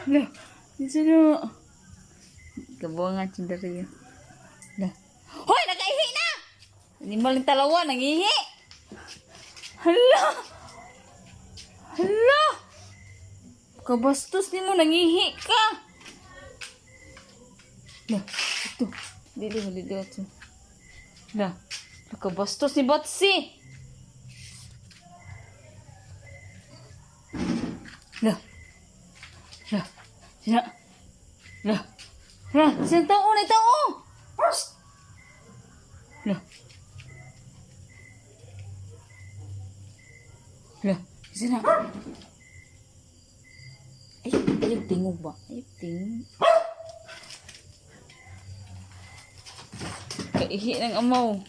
Lah, isa na. Kabuangan si Dario. Lah. Hoy, nakaihi na! Animal ng talawa, nangihi! Hala! Hala! Kabastos ni mo, nangihi ka! Lah, ito. Dili mo, dili ito. Lah, kabastos ni Batsy! Lah. Lah. Sina. Lah. Lah, sina tao na tao. Psst. Lah. Lah, sina. Ay, ay, tingog ba? Ay, tingog. Kaihi ng amaw.